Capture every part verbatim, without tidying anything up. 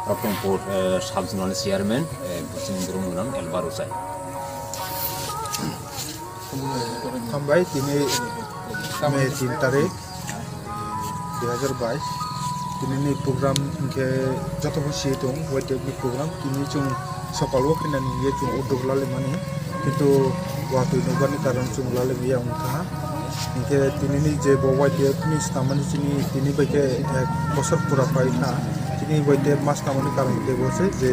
Rotongpur, eh, sub zonal chairman, eh, Buchini Durung Nunam Elbar Usai. Hambai, tini May tin tarik, dui hazar bais. Tini ni program hingke joto bo si tong, Y T F ni program. Tini chwng sokalo khe nani ye chwng uddog lalemani, kintu watwi nukbani karon chwng lalemiya wngkha. Hinkhe tinini je bo Y T F ni snamani chini tini bai khe ek bosor pura paikha. Chini Y T F ma snamani karon khe bo se je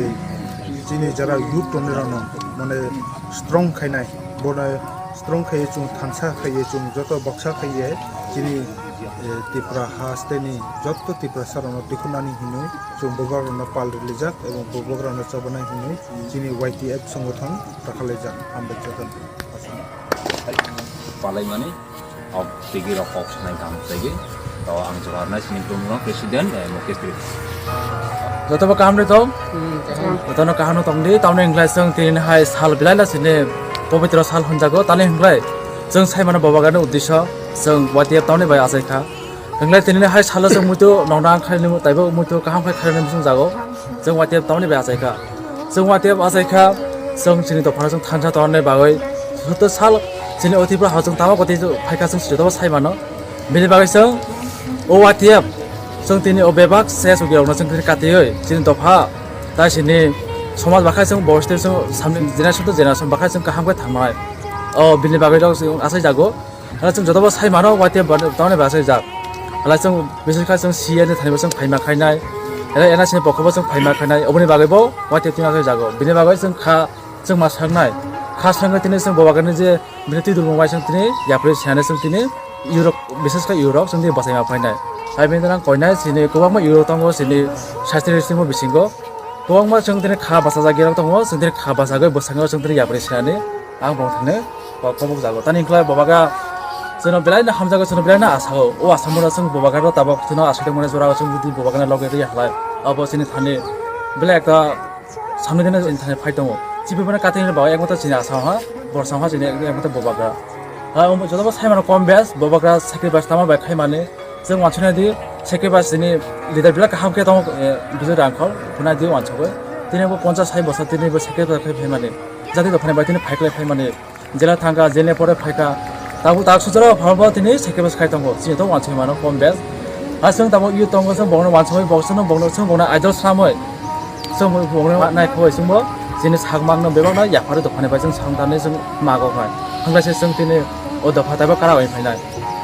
chini jara youth tongnai rokno mane strong khainai, bono strong khaiye chwng thansa khaiye chwng joto baksa khaiye chini, eh, Tipra hasteni joto Tiprasa rokno tikhunani hinwi chwng bubagrokno pal rilijak ebong bubagrokno chobanai hinwi chini Y T F songothon rakhalaijak. Hambai jotono. Palaimani, ok, tigi rok kok sanai kam tigi. To ang jora nai sini Durung Nunam president, eh, Mukesh Tripura. Joto bo kaham de tong? Hmm, kaham. Joto no kaham no tong di, tamni wngkha chwng tini hai sal belai la sini pobitro sal honjago, tani wngkha chwng sai mano Bubagrani uddesyo, chwng Y T F tamni bai achai kha. Wngkha tini hai salo chwng muitu nongna ang khaini taibo muitu kaham khai khaini chwng jago. Chwng Y T F tamni bai achai kha. Chwng Y T F achai kha, chwng chini dophano chwng thansa tongna bagwi. Joto sal chini o Tripura ha chwng tamo koti phaikha chwng joto bo sai mano. Bini bagwi chwng o Y T F chwng tini o bebak se sugi rokno chwng tini katiwi chini dopha tai chini somaj bakhai chwng bosti chwng samni generation to generation bakhai chwng kaham khe thangnai. O bini bagwi rok chwng achai jago. Hala chwng jotobo sai mano, Y T F bo tamoni bai achaijak. Hala chwng bises kha chwng C A ni thani bo chwng phaima khainai. Hala N S ni pokho bo chwng phaima khainai. Oboni bagwi bo Y T F tini achaijago. Bini bagwi chwng kha, chwng ma sangnai. Kha sangwi tini chwng Bubagrani je bini twi dulmung bai chwng tini yapri siyani chwng tini Europe, bises kha Europe chwng tini bachaima phainai. Hai bini nang koinai chini kwbangma Europe tongo chini sastri simo bisingo. Kwbangma chwng tini kha bachajak gerok tongo, chwng tini kha bachagwi bwskango chwng tini yapri siyani. Ang bong thangni kok kobok jago. Tani wngkhlai Bubagra chwngno belai no hamjago, chwngno belai no asao. O asamura chwng Bubagra ro tabok chwngno asai tongmani jora o chwng jodi Bubagra no loge riya khlai. Abo chini thani belai ekta samni dine chini thani phai tongo. Chibi mane kathai ni bawa ekmato chini asao ha, borsa ha chini ekmato Bubagra. Ha, um, jotobo sai mano kom bes, Bubagra sacrifice tamo bai khai mani. Chwng wansuknai di, sacrifice ni leader belai kaham khe tongo, eh, Bijoy Rangkhol, phunai di wansugwi. Tini bo ponchas sai bosor tini bo sacrifice khai phaimani. Jati dophani bai tini phaiklai phaimani. Jela thangkha, jela pore phaikha. Tabuk tak sujaro phalbo tini sacrifice khai tongo. Chini to wansugwi mano kom bes. Ha chwng tabuk youth tongo, chwng bongno wansugwi, bongno, bongno, chwng bongno idol slamwi. Chwng bongno naikhobai chwngbo. Chini sakmangno bebakno yapharwi dophani bai chwng sakmani chwng mago khai. Hwnkhai se chwng tini o dopha taibo kara bai phainai.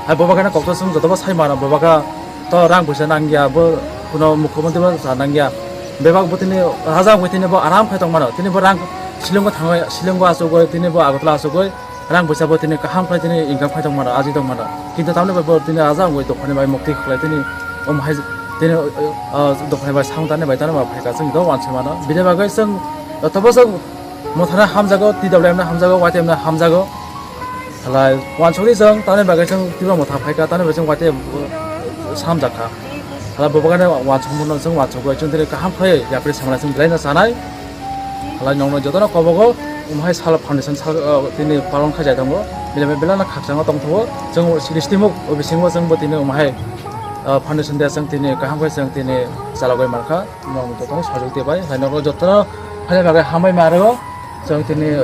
Hai Bubagrano kokto chwng jotobo sai mano, Bubagra to rang puisa nangya, bo kuno mukhyamantri bo cha nangya. Bebak bo tini raja wngwi tini bo aram khai tongmano. Tini bo rang Shillongo thangwi, Shillongo achugwi, tini bo Agartala achugwi, rang puisa bo tini kaham khai tini income khai tongmano, aji tongmano. Kintu tamni bai bo tini raja wngwi dophani bai mukti khlai tini, um, hai tini, uh, uh, dophani bai samung tani bai tani bai phaika chwng do wansai mano. Bini bagwi chwng jotobo chwng Mothano hamjago, T W M no hamjago, Y T F no hamjago. Halai wansugwi chwng tamni bagwi chwng Tipra Motha phaikha, tamni bagwi chwng Y T F samjakha. Halai bo bagwi wansukmano chwng wansugwi chwng tini kaham khlai yapri samani chwng belai no chanai. Halai nokno jotono kobogo umhai sal foundation sal, uh, tini palon khaijai tongo. Belai belai no khakchangma tongthogo. Chwng sini stimuk bisingo chwng bo tini umhai, uh, foundation dia chwng tini kaham khe chwng tini chalogwi mankha. Nokno jotono sajwk tebai. Halai nokno jotono phaina bagwi hambai ma rwo. Chwng tini